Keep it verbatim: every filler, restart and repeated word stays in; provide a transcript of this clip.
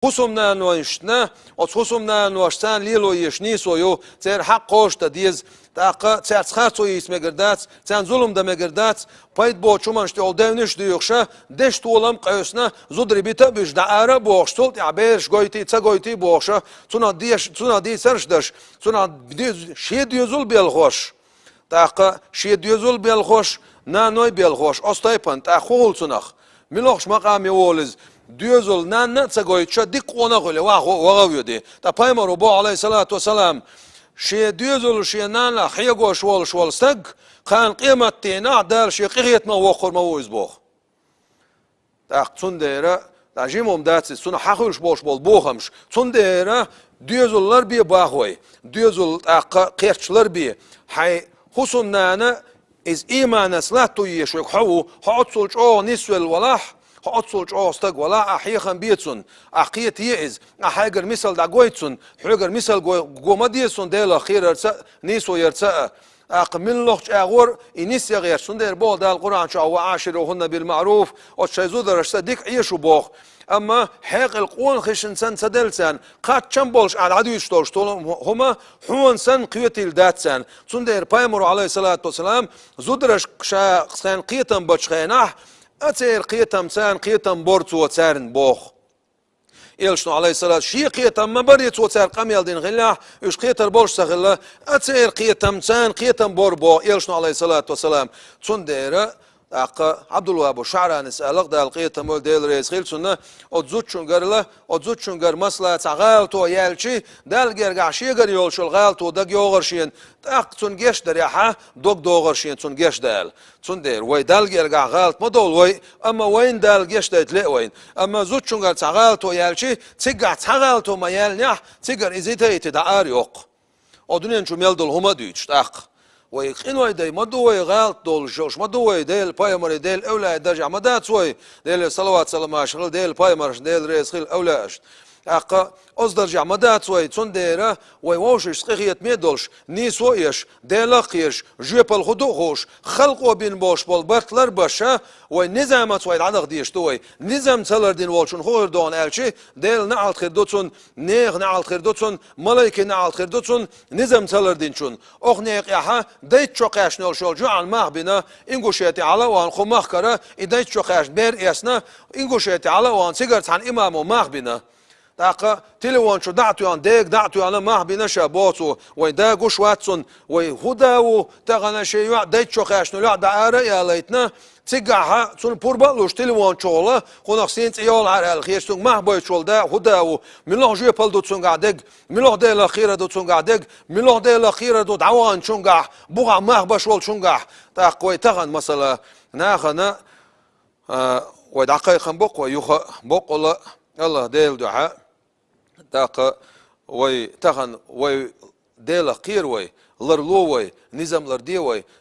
хӀусамнаношна, оцу хӀусамнаношца лело езаш нийсо ю, церан хьакъ кхочушдан деза, тӀаккха цаьрца харцо йийца мегар дац, царна зулам дан мегар дац, пайда боцу хӀуманаш тӀехула девнаш а доьхуш, дешан толам а къевсина, зударий бита а буьтуш, дӀаара а бохуш, цул тӀаьхьа бераш гойтий, ца гойтий а бохуш, цунах деш-, цунах дийцарш а деш, цунах де-, шен доьзал а белхош, тӀаккха шен доьзал а белхош, наной а белхош, оцу тайпана тӀаккха хӀун хуьлу цунах? Муьлхачу макъаме волу иза? Доьзал нанна а ца гойтуш, дика къона а хуьлий, ваха ваха а воьдий. Ткъа пайхамаро боху, Ӏалайхиссалату вассалам, шен доьзал, шен нанах хьегош волуш волу стаг, кхана къематдийнахь Дала шен къинхетамах воккхур ма ву иза боху. ТӀаккха цундела, тӀаккха жима хӀума дац иза, цунах хьахуьлуш болуш болу бохамаш. Цундела доьзал ларбе боху вай, доьзал тӀаккха кхерч ларбе. Хьайн хӀусамнана иза ийманца латто езаш верг хьо ву, хьо оццул чӀогӀа нисвелла валахь, хьо оццул чӀогӀа стаг валахь, ахь хьехам бе цунна, ахь кхета е иза, ахь хьайгара мисал дӀагойта цунна, хьоьгара мисал го, го ма деза цунна Делах кхерарца а, нийсо ярца а. ТӀаккха муьлххачу агӀор и нисъян гӀерташ, цундела боху Дала Къуръан чохь: «Ва Ӏаширухунна бил маъруф», оцу шайн зударшца дика Ӏеша боху. Амма хьекъал къонахашна санна ца делла царна, кхаччалц болуш ахь дӀадуьйцуш долуш долу хӀума хьуна санна кхетийла дац царна. Цундела пайхамаро, Ӏалайхиссалату вассалам, зударшка ша царна кхетам бечу хенахь, а церан кхетам царна кхетам бора цо царна боху. Элчано, Ӏалайхиссалату, шен кхетам ма барий цо цаьрга къамел дина хиллехь, уьш кхетар болуш ца хилла, а церан кхетам царна кхетам бора боху Элчано, Ӏалайхиссалату вассалам. Цундела, тӀаккха Ӏабдулваххаб ШаӀранис аьлла, Дала къинхетам бойла, Дела реза хила цунна, оцу зудчуьнгара, оцу зудчуьнгара масала цхьа гӀалато яьлча, Далла гергахь шегара йолуш йолу гӀалато дагайогӀура шена, тӀаккха цунна гечдарехь, дог догӀура шена цунна гечдан аьлла. Цундела вай Далла гергахь гӀалат ма довла вай, амма вайна Дала гечдайта лаьа вайна. Амма зудчуьнгара цхьа гӀалато яьлча, цигахь цхьа гӀалато ма яьллинехь, цигара иза йитайти дӀа ара йоккху. О дуьнен чу мел долу хӀума а дуьйцуш тӀаккха. Вай къиной дай ма ду вай, гӀалат долуш йолуш ма ду вай, Делан пайхамарий, Делан эвлаяий даржехь ма дац вай, Делера салават-саламаш хила Делан пайхамаршна, Дела реза хила эвлаяашна. ТӀаккха оцу даржехь ма дац вай, цундела вай вовшашца къинхетаме а долуш, нийсо а еш, Делах а кхераш, жоьпалла хӀун ду а хууш, халкъо бина болуш болу барт ларбеш, вай низамаца вай дӀадаха дезаш ду вай. Низам ца лардина волчунна хӀун хир ду аьлча, Делан неӀалт хир ду цунна, нехан неӀалт хир ду цунна, малайкийн неӀалт хир ду цунна, низам ца лардинчунна. Оха некъехь дайта чу кхаьчна йолуш йолу жоьӀан мах бина, Ингушетия хьала а вахана кху махкара, и дайта чу кхаьчна бер а эцна, Ингушетия хьала а вахана цигара цхьана имамо мах бина. ТӀаккха телефон чу дӀа а тоьхна, дега дӀа а тоьхна, мах бина ша боху цо, вайн да гуш вац цунна, вай хӀун да ву, тахана шен йоӀ дайта чу кхаьчна йолу йоӀ дӀа ара а ялайтина, цигахь цунна пурба а луш телефон чухула, кхунах сийна цӀе йолахьара аьлла хеташ цуьнга мах бойтуш волу да хӀун да ву, муьлха жоьпалла ду цуьнгахь дега, муьлха Делах кхерар ду цуьнгахь дега, муьлха Делах кхерар ду дӀаваханчуьнгахь, бухахь мах беш волчуьнгахь. ТӀаккха вай тахана масала, нахана, а, вай дӀакхайкхам боккху вай юха а, боккъала а, АллахӀ Делан дуьхьа. ТӀаккха вай тахана, вай Делах кхера вай, ларло вай, низам ларде вай,